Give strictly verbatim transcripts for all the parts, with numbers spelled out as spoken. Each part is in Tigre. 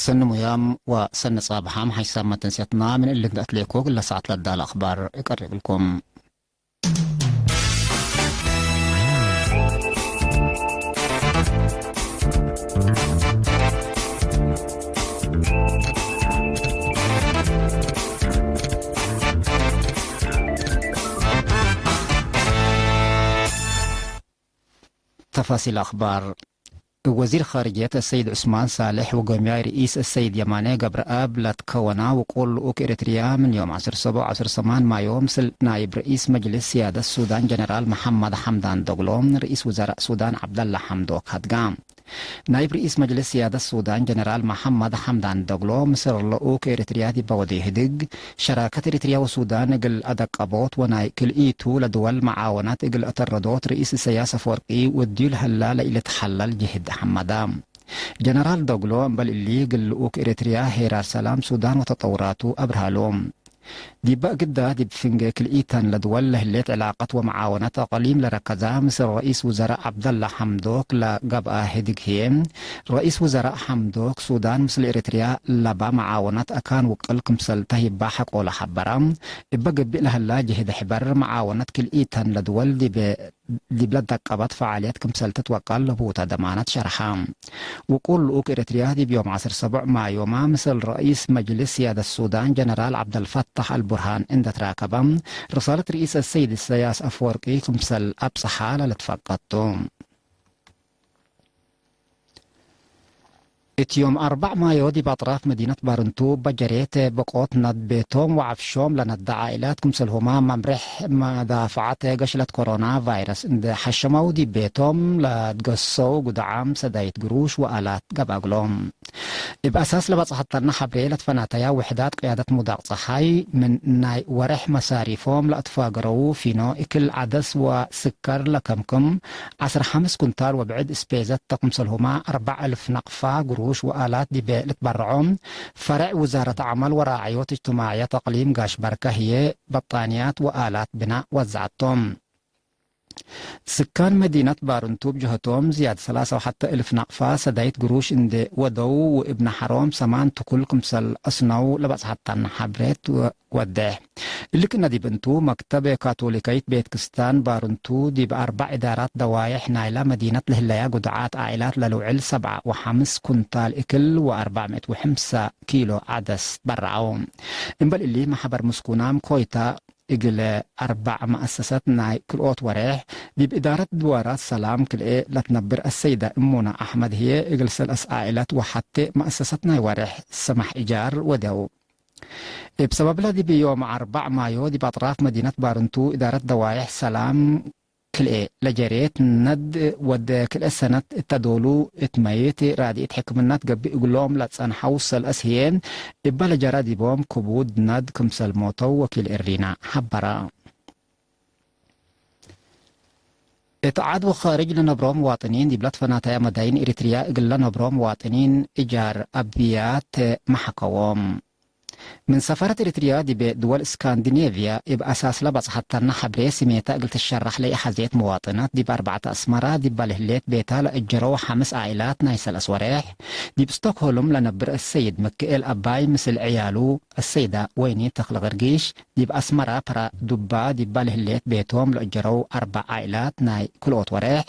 ሰኒ ሙያም ወሰኒ ጻብሓም ሓይሳም መተንስያትና ምን እሊ እንዴ አትሌኮ እግለ ሰዓት ለዳለ አኽባር እቀርብልኩም። ተፋሲል አኽባር። ወዚር ኻርጅየት አሰይድ ዑስማን ሳልሕ ወጎምያይ ርኢስ አሰይድ የማነ ገብረአብ ለትከወና ውቁል ልኡክ ኤረትርያ ምን ዮም ዐስር ሰቡዕ ዐስር ሰማን ማዮ ምስል ናይብ ርኢስ መጅልስ ስያደት ሱዳን ጀነራል መሐመድ ሐምዳን ዶግሎ፣ ርኢስ ውዘራእ ሱዳን ዐብደላ ሐምዶክ ሀድጋ። ናይብ ርኢስ መጅልስ ስያደት ሱዳን ጀነራል መሐመድ ሐምዳን ዶግሎ፣ ምስል ልኡክ ኤረትርያ ዲበ ወዴ ህድግ፣ ሸራከት ኤረትርያ ወሱዳን እግል አደቀቦት ወናይ ክልኢቱ ለድወል መዓወነት እግል አተረዶት ርኢስ ኢሰያስ አፈወርቂ ወድዩ ለሀላ ለኢልትሐለል ጅህድ ሐመዳ። ጀነራል ዶግሎ እምበል እሊ፣ እግል ልኡክ ኤረትርያ ሄራር ሰላም ሱዳን ወተጠውራቱ አብርሃሎም። ዲበ እግዳ፣ ዲብ ፍንጌ ክልኢተን ለድወል ለህሌት ዕላቀት ወመዓወነት አቅሊም ለረከዛ፣ ምስል ረኢስ ውዘራእ ዐብደላ ሐምዶክ ለገብአ ህድግ ህዬ፣ ረኢስ ውዘራእ ሐምዶክ፣ ሱዳን ምስል ኤረትርያ ለባ መዓወነት አካን ውቅል ክምሰል ተህይባ ሐቆለ ሐበራ። እበ ገብእ ለሀላ ጅህድ ሕበር፣ መዓወነት ክልኢተን ለድወል ዲብ ዲብ ለደቀበት ፈዓልየት ክምሰል ትትወቀል ለቡተ ደማነት ሸርሐ። ውቁል ልኡክ ኤረትርያ ዲብ ዮም ዐስር ሰቡዕ ማዮማ ምስል ረኢስ መጅልስ ስያደት ሱዳን ጀነራል ዐብደልፈታሕ አልቡርሃን እንዴ ትራከበ፣ ርሳለት ርኢስ አሰይድ ኢሰያስ አፈወርቂ ክምሰል አብጽሐ ለልትፈቀድ ቱ። እት ዮም አርበዕ ማዮ ዲብ አጥራፍ መዲነት ባርንቱ በጀሬት በቆት ነድ ቤቶም ወዐፍሾም ለነደ ዓኢላት፣ ክምሰልሁመ መምሬሕ መዳፍዐት ገሽለት ኮሮና ቫይረስ እንዴ ሐሸመው፣ ዲብ ቤቶም ለትገሰው ጉድዓም ሰዳይት ግሩሽ ወአላት ገብአ እግሎም። እብ አሳስ ለበጽሐተነ ሐብሬ ለትፈናተያ ውሕዳት ቅያደት ሙዳቅ ጸሓይ፣ ምን ናይ ወሬሕ መሳሪፎም ለአትፋገረው ፊኖ እክል ዐደስ ወስከር ለከምክም፣ ዐስር ሐምስ ኩንታል ወብዕድ ስፔዘት ተ ክምሰልሁመ አርበዕ እልፍ ነቅፋ ግሩሽ ወአላት ዲበ ልትበረዖ፣ ፈሬዕ ውዛረት ዐመል ወራዕዮት እጅትማዕየት አቅሊም ጋሽ በርከ ህዬ በጣንያት ወአላት ብናእ ወዘዐቶም። ስካን መዲነት ባርንቱ እብ ጀህቶም ዝያድ ሰላሳ ወሐተ እልፍ ነቅፋ ሰዳይት ግሩሽ እንዴ ወደው ወእብ ነሐሮም ሰማን ትኩል ክምሰል አስነው ለበጽሐተነ ሐብሬት ወዴሕ። እሊ ክእነ ዲብ እንቱ፣ መክተብ ካቶሊካይት ቤት ክስታን ባርንቱ ዲብ አርበዕ እዳራት ደዋዬሕ ናይላ መዲነት ለህለያ ጉድዓት ዓኢላት ለልውዕል ሰብዓ ወሐምስ ኩንታል እክል ወአርበዕ ምእት ወሐምሳ ኪሎ ዐደስ በረዐው። እምበል እሊ፣ መሐበር ምስኩናም ኮይታ እግለ አርበዕ መአሰሰት ናይ ክልኦት ወሬሕ፣ ዲብ እዳረት ድዋራት ሰላም ክልኤ ለትነብር አሰይደ እሙነ አሕመድ ህዬ፣ እግል ሰለስ ዓኢላት ወሐቴ መአሰሰት ናይ ወሬሕ ሰማሕ እጃር ወደው። እብ ሰበብለ ዲብ ዮም አርበዕ ማዮ ዲብ አጥራፍ መዲነት ባርንቱ እዳረት ደዋዬሕ ሰላም ክልኤ ለጀሬት ነድ ወድ ክልኤ ሰነት እተ ዶሉ እት መይት ራድኢት ሕክምና ትገብእ እግሎም ለጸንሐው ሰልአስ ህዬ፣ እበ ለጀረ ዲቦም ክቡድ ነድ ክምሰል ሞተው ወኪል እሪና ሐበረ። እት ዐድ ወኻርጅ ለነብሮ ምዋጥኒን ዲብ ለትፈናተያ መዳይን ኤሪትርያ እግል ለነብሮ ምዋጥኒን እጃር አብያት መሐከዎም። ምን ሰፋረት ኤሪትርያ ዲብ ድወል እስካንዲኔቭያ እብ አሳስ ለበጽሐተነ ሐብሬ ስሜተ እግል ትሸራሕ ለኢሐዜት መዋጥናት፣ ዲብ አርበዕተ አስመራ ዲባ ለህሌት ቤታ ለእጀረው ሐምስ ዓኢላት ናይ ሰለስ ወሬሕ፣ ዲብ ስቶክሆልም ለነብር አሰይድ ምክኤል አባይ ምስል ዕያሉ፣ አሰይዳ ወይኒ ተክለ ገርጊሽ፣ ዲብ አስመራ ፕራ ዱባ ዲባ ለህሌት ቤቶም ለእጀረው አርበዕ ዓኢላት ናይ ክልኦት ወሬሕ፣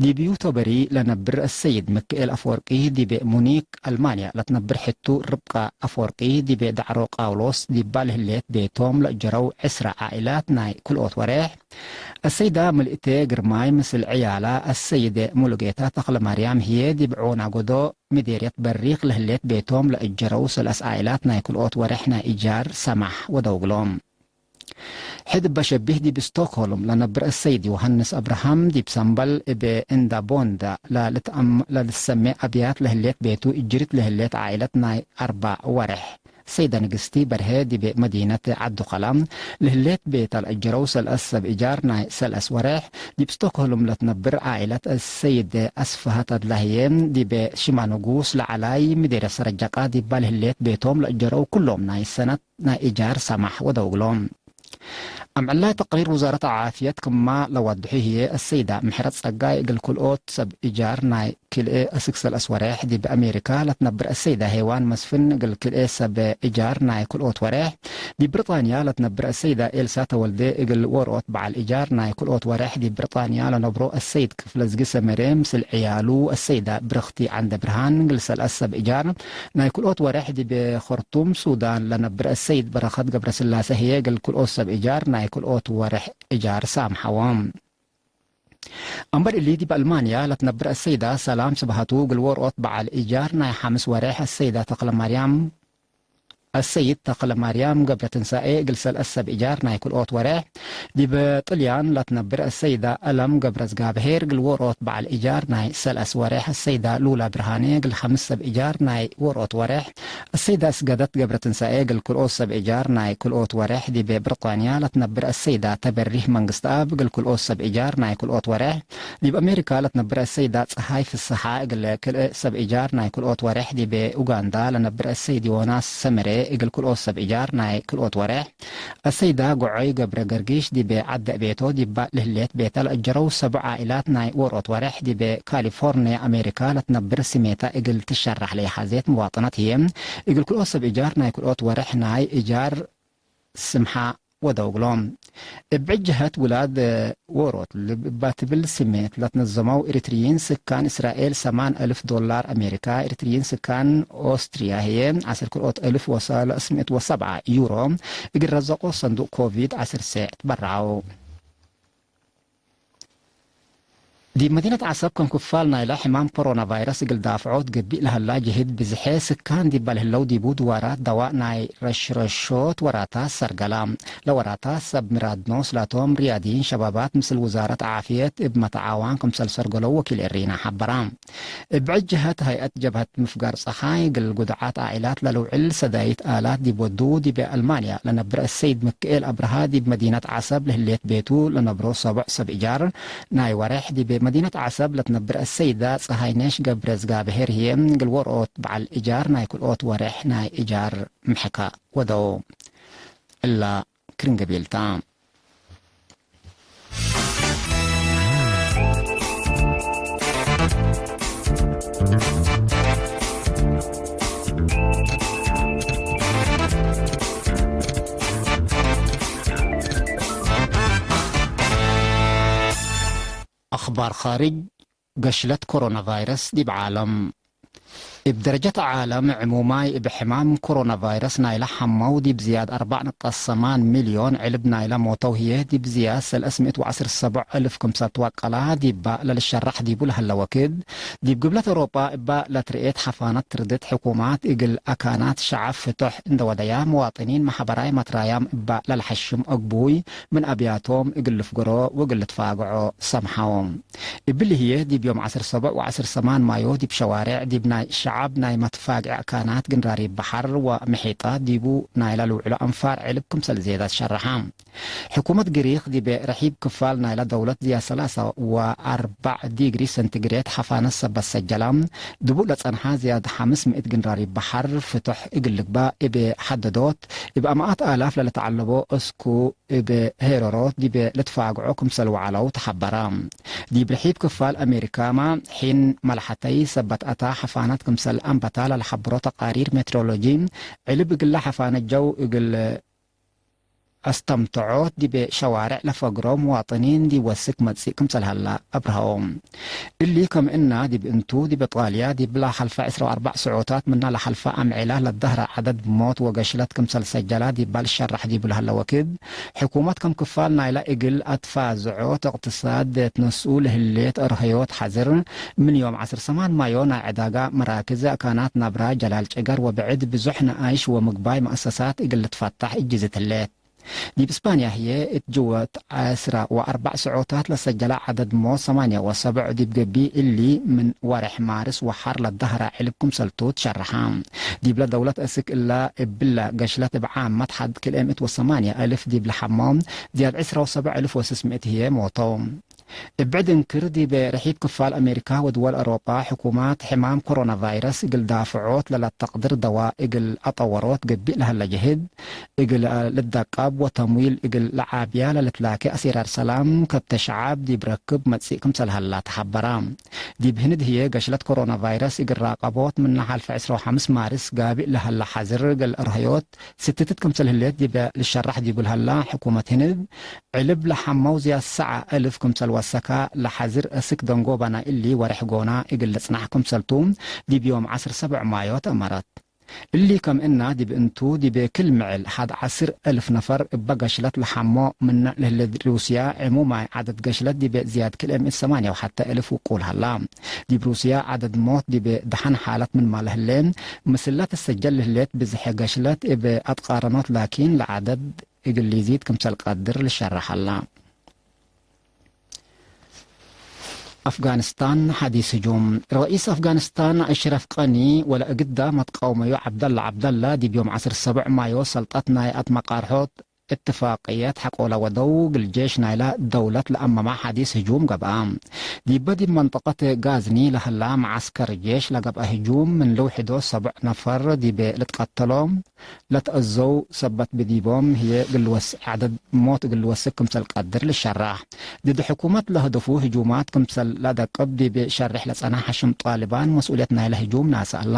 ዲብ ዩቶበሪ ለነብር አሰይድ ምክኤል አፈወርቂ፣ ዲብ ሙኒክ አልማንያ ለትነብር ሕቱ ርብቃ አፈወርቂ፣ ዲብ ዳዕሮ ቃውሎስ ዲባ ለህሌት ቤቶም ለእጀረው ዕስራ ዓኢላት ናይ ክልኦት ወሬሕ፣ አሰይዳ ምልእቴ ግርማይ ምስል ዕያላ፣ አሰይደ ሙሉጌታ ተክለማርያም ህዬ ዲብ ዖና ጎዶ ምዴርየት በሪክ ለህሌት ቤቶም ለእጀረው ሰለስ ዓኢላት ናይ ክልኦት ወሬሕ ናይ እጃር ሰማሕ ወደው እግሎም። ሕድ እበ ሸቢህ ዲብ ስቶክሆልም ለነብር አሰይድ ዮሐንስ አብርሃም ዲብ ሰምበል እብ እንዳ ቦንዳ ለልትአም-፣ ለልትሰሜ አብያት ለህሌት ቤቱ እጅሪት ለህሌት ዓኢለት ናይ አርበዕ ወሬሕ ሰይደ ንግስቲ በርሄ ዲብ መዲነት ዐዱ ከላ ለህሌት ቤታ ለእጀረው ሰልአስ ሰብ እጃር ናይ ሰልአስ ወሬሕ፣ ዲብ ስቶክሆልም ለትነብር ዓኢለት አሰይድ አስፍሃ ተድላ ህዬ፣ ዲብ ሽማ ንጉስ ለዐላይ ምዴርየት ሰረጀቃ ዲባ ለህሌት ቤቶም ለእጀረው ኩሎም ናይ ሰነት ናይ እጃር ሰማሕ ወደው እግሎም። አምዕላይ ተቅሪር ውዛረት ዓፍየት ክማ ለዋድሑ ህዬ፣ አሰይዳ ምሕረት ጸጋይ እግል ክልኦት ሰብ እጃር ናይ ክልኤ እስክ ሰለስ ወሬሕ ዲብ አሜሪካ ለትነብር አሰይዳ ሄዋን መስፍን እግል ክልኤ ሰብ እጃር ናይ ክልኦት ወሬሕ፣ ዲብ ብሪጣንያ ለትነብር አሰይዳ ኤልሳ ተወልዴ እግል ዎሮት በዐል እጃር ናይ ክልኦት ወሬሕ፣ ዲብ ብሪጣንያ ለነብሮ አሰይድ ክፍለዝጊ ሰመሬ ምስል ዕያሉ፣ አሰይዳ ብርኽቲ ዐንደ ብርሃን እግል ሰለስ ሰብ እጃር ናይ ክልኦት ወሬሕ፣ ዲብ ኸርቱም ሱዳን ለነብር አሰይድ በረኸት ገብረስላሴ ህዬ እግል ክልኦት ሰብ እጃር ናይ ክልኦት ወሬሕ እጃር ሳምሐዎም። አምበል እሊ፣ ዲብ አልማንያ ለትነብር አሰይዳ ሰላም ስብሃቱ እግል ዎሮት በዐል እጃር ናይ ሐምስ ወሬሕ፣ አሰይዳ ተክለማርያም፣ አሰይድ ተክለማርያም ገብረትንሳኤ እግል ሰለስ ሰብ እጃር ናይ ክልኦት ወሬሕ፣ ዲብ ጥልያን ለትነብር አሰይዳ አለም ገብረዝጋብሄር እግል ዎሮት በዐል እጃር ናይ ሰለስ ወሬሕ፣ አሰይዳ ሉላ ብርሃኔ እግል ሐምስ ሰብ እጃር ናይ ዎሮት ወሬሕ፣ አሰይዳ እስገደት ገብረትንሳኤ እግል ክልኦት ሰብ እጃር ናይ ክልኦት ወሬሕ፣ ዲብ ብሪጣንያ ለትነብር አሰይዳ ተበሪህ መንግስትአብ እግል ክልኦት ሰብ እጃር ናይ ክልኦት ወሬሕ፣ ዲብ አሜሪካ ለትነብር አሰይዳ ጸሃይ ፍስሓ እግል ክልኤ ሰብ እጃር ናይ ክልኦት ወሬሕ፣ ዲብ ኡጋንዳ ለነብር አሰይድ ዮናስ ሰመሬ እግል ክልኦት ሰብ እጃር ናይ ክልኦት ወሬሕ፣ አሰይዳ ጎዖይ ገብረ ገርጊሽ ዲብ ዐደ ቤቶ ዲባ ለህሌት ቤተ ለአጀረው ሰብዑ ዓኢላት ናይ ዎሮት ወሬሕ፣ ዲብ ካሊፎርንየ አሜሪካ ለትነብር ስሜታ እግል ትሸራሕ ለይሐዜት ምዋጥነት ህዬ፣ እግል ክልኦት ሰብ እጃር ናይ ክልኦት ወሬሕ ናይ እጃር ስምሓ ወደው እግሎም። እብ ዕጅሀት ውላድ ዎሮት ልብ እባ ትብል ስሜት ለትነዘመው ኤሪትርይን ስካን እስራኤል ሰማን አልፍ ዶላር አሜሪካ፣ ኤሪትርይን ስካን ኦስትርያ ህዬ ዐስር ክልኦት አልፍ ወሰለስ ምእት ወሰብዓ ዩሮ እግል ረዘቆ ሰንዱቅ ኮቪድ ዐስር ሴዕ ትበረዐው። ዲብ መዲነት ዐሰብ ከም ክፋል ናይለ ሕማም ኮሮና ቫይረስ እግል ዳፍዖት ገብእ ለሀላ ጅህድ ብዝሐ ስካን ዲባ ለህለው ዲቡ ድዋራት ደዋእ ናይ ረሽረሾት ወራታት ሰርገላ። ለወራታት ሰብ ምራድ ኖስ ላቶም ርያድይን ሸባባት ምስል ውዛረት ዓፍየት እብ መተዓዋን ክምሰል ሰርገለው ወኪል ኤሪና ሐበራ። እብ ዐድ ጀሀት፣ ሀይአት ጀብሀት ምፍጋር ጸሓይ እግል ጉድዓት ዓኢላት ለልውዕል ሰዳይት አላት ዲብ ወዱ፣ ዲብ አልማንያ ለነብር አሰይድ ምክኤል አብርሃ ዲብ መዲነት ዐሰብ ለህሌት ቤቱ ለነብሮ ሰቦዕ ሰብ እጃር ናይ ወሬሕ፣ ዲብ መዲነት ዐሰብ ለትነብር አሰይዳ ጸሃይነሽ ገብረዝጋብሄር ህዬ እግል ዎሮት በዐል እጃር ናይ ክልኦት ወሬሕ ናይ እጃር ምሕካ ወደው። እላ ክርን ገቢል ታ። አኽባር ኻርጅ፣ ገሽለት ኮሮና ቫይረስ ዲብ ዓለም። እብ ደረጀት ዓለም ዕሙማይ፣ እብ ሕማም ኮሮና ቫይረስ ናይለ ሐመው ዲብ ዝያድ አርበዕ ነጥብ ሰማን ሚልዮን ዕልብ ናይለ ሞተው ህዬ፣ ዲብ ዝያድ ሰለስ ምእት ወዐስር ሰቦዕ እልፍ ክምሰል ትወቀላ ዲባ ለልሸራሕ ዲቡ ለሀለ ወክድ፣ ዲብ ግብለት አውሮጳ እባ ለትርኤት ሐፋነት ትርድት ሕኩማት እግል አካናት ሸዐብ ፍቶሕ እንደ ወደያ፣ መዋጥኒን መሐበራይ መትራያም እባ ለልሐሽም አግቡይ ምን አብያቶም እግል ልፍገሮ ወእግል ልትፋግዖ ሰምሐው። እብሊ ህዬ፣ ዲብ ዮም ዐስር ሰቦዕ ወዐስር ሰማን ማዮ፣ ዲብ ሸዋሬዕ ዲብ ናይ ሸዐብ ናይ መትፋግዕ አካናት ግንራሪብ በሐር ወምሒጣት ዲቡ ናይለ ልውዕሎ አንፋር ዕልብ ክምሰል ዜዳት ሸረሐ። ሕኩመት ግሪክ ዲብ ርሒብ ክፋል ናይለ ደውለት ዝያድ ሰላሳ ወአርበዕ ዲግሪ ሰንቲግሬድ ሐፋነት ሰበት ሰጀላ፣ ድቡእ ለጸንሐ ዝያድ ሐምስ ምእት ግንራሪብ በሐር ፍቶሕ እግል ልግባእ እብ ሐደዶት፣ እብ አማአት አላፍ ለልትዐለቦ እስኩ እብ ሄሮሮት ዲብ ልትፋግዖ ክምሰል ወዐለው ተሐበረ። ዲብ ርሒብ ክፋል አሜሪካመ፣ ሒን መልሐተይ ሰበት አታ ሐፋነት ክምሰል አንበታ ለልሐብሮ ተቃሪር ሜትሮሎጂ፣ ዕልብ እግለ ሐፋነት ጀው እግል አስተምትዖት ዲብ ሸዋሬዕ ለፈግሮ ምዋጥኒን ዲብ ወስክ መጽእ ክምሰል ሀላ አብርሀው። እሊ ከም እና ዲብ እንቱ፣ ዲብ ጣልያ ዲብለ ሐልፈ ዕስራ ወአርበዕ ሰዑታት ምነ ለሐልፈ አምዕለ ለደህረ ዐደድ ሞት ወገሽለት ክምሰል ሰጀላ ዲባ ልሸራሕ ዲቡ ለሀለ ወክድ፣ ሕኩመት ከም ክፋል ናይለ እግል አትፋዝዖት እቅትሳድ ትነስኡ ለህሌት እርሀዮት ሐዝር፣ ምን ዮም ዐስር ሰማን ማዮ ናይ ዕዳጋ መራክዝ፣ አካናት ናብራ፣ ጀላል ጨገር ወብዕድ ብዙሕ ነኣይሽ ወምግባይ መአሰሳት እግል ልትፈታሕ እጅዝት ህሌት። ዲብ እስፓንያ ህዬ፣ እት ጅወት ዐስራ ወአርበዕ ሰዑታት ለሰጀለ ዐደድ ሞት ሰማንያ ወሰብዕ ዲብ ገብእ፣ እሊ ምን ወሬሕ ማርስ ወሐር ለደህረ ዕልብ ክምሰልቱ ትሸረሐ። ዲብለ ደውለት እስክ እላ እብለ ገሽለት እብ ዓመት ሐድ ክልኤ ምእት ወሰማንያ እልፍ ዲብ ለሐመው፣ ዝያድ ዐስራ ወሰብዕ እልፍ ወስስ ምእት ህዬ ሞተው። እብ ብዕድ እንክር፣ ዲብ ርሒብ ክፋል አሜሪካ ወድወል አውሮጳ፣ ሕኩማት ሕማም ኮሮና ቫይረስ እግል ዳፍዖት ለለተቅድር ደዋ እግል አጠወሮት ገብእ ለሀለ ጀህድ፣ እግል ልደቀብ ወተምዊል እግል ለዓብያ ለልትላኬ አሴራር ሰላም ከብተ ሸዓብ ዲብ ረክብ መጽእ ክምሰል ሀላ ተሐበራ። ዲብ ህንድ ህዬ፣ ገሽለት ኮሮና ቫይረስ እግል ራቀቦት ምነ ሐልፈ ዕስራ ወሐምስ ማርስ ጋብእ ለሀለ ሐዝር እግል እርሀዮት ስትትት ክምሰል ህሌት ዲበ ልሸራሕ ዲቡ ለሀላ ሕኩመት ህንድ፣ ዕልብ ለሐመው ዝያድ ሰዓ እልፍ ክምሰል ወሰካ ለሐዝር እስክ ደንጎበ ናይ እሊ ወሬሕ ጎና እግል ልጽናሕ ክምሰልቱ ዲብ ዮም ዐስር ሰብዕ ማዮ ተአመረት። እሊ ከም እና ዲብ እንቱ፣ ዲብ ክል ምዕል ሐድ ዐስር እልፍ ነፈር እበ ገሽለት ለሐሞ ምነ ለህለ ሩስያ፣ ዕሙማይ ዐደድ ገሽለት ዲብ ዝያድ ክልኤ ምእት ሰማንያ ወሐተ እልፍ ውቁል ሀላ። ዲብ ሩስያ ዐደድ ሞት ዲብ ደሐን ሓለት ምንመ ለህሌ፣ ምስለ ትሰጀል ለህሌት ብዝሐ ገሽለት እብ አትቃረኖት ላኪን ለዐደድ እግል ሊዚድ ክምሰል ቀድር ልሸረሕ ሀላ። አፍጋኒስታን ሐዲስ ህጁም። ረኢስ አፍጋኒስታን አሽረፍ ቀኒ ወለእግዳ መትቃውመዩ ዐብደላ ዐብደላ ዲብ ዮም ዐስር ሰብዕ ማዮ ሰልጠት ናይ አትመቃርሖት እትፋቅየት ሐቆለ ወደው እግል ጄሽ ናይላ ደውለት ለአመማ ሐዲስ ህጁም ገብአ። ዲበ ዲብ መንጠቀት ጋዝኒ ለህላ መዓስከር ጄሽ ለገብአ ህጁም ምን ልውሕዶ ሰብዕ ነፈር ዲብ ልትቀተሎ ለትአዘው ሰበት ብዲቦም ህዬ እግል ልወስ-፣ ዐደድ ሞት እግል ልወስክ ክምሰል ቀድር ልሸራሕ። ድድ ሕኩመት ለህደፉ ህጁማት ክምሰል ለአደቅብ ዲብ ሸሬሕ ለጸንሐ ሐሽም ጣልባን መስኡልየት ናይለ ህጁም ናሰአላ።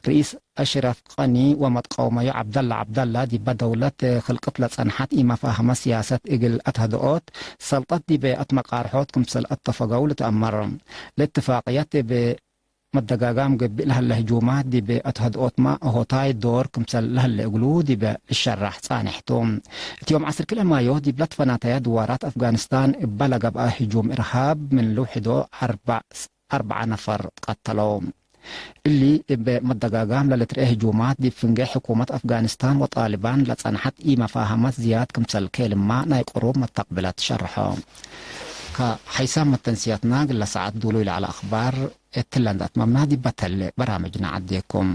ርኢስ አሽረፍ ቀኒ ወመትቀውመዩ ዐብደላ ዐብደላ ዲበ ደውለት ክልቅት ለጸንሐት ኢመፋህመት ስያሰት እግል አትሀድኦት ሰልጠት ዲብ አትመቃርሖት ክምሰል አተፈገው ልትአመር። ለእትፋቅየት እብ መደጋጋም ገብእ ለህለ ህጁማት ዲብ አትሀድኦትመ ሆታይ ዶር ክምሰል ለህለ እግሉ ዲበ ልሸራሕ ጻንሕ ቱ። እት ዮም ዐስር ክልኤ ማዮ ዲብ ለትፈናተየ ድዋራት አፍጋኒስታን እበ ለገብአ ህጁም እርሃብ ምን ልውሕዶ አርበዕ፣ አርበዐ ነፈር ትቀተለው። እሊ እብ መደጋጋም ለልትርኤ ህጁማት ዲብ ፍንጌ ሕኩመት አፍጋኒስታን ወጣልባን ለጸንሐት ኢመፋህመት ዝያድ ክምሰል ኬልማ ናይ ቅሩብ መተቅብለት ሸርሖ። ከሐይሳም መተንስያትና እግለ ሰዓት ዱሉይ ለዐለ አክባር እትለ እንደ አትመምና ዲበ ተሌ በራምጅ ነዐዴኩም።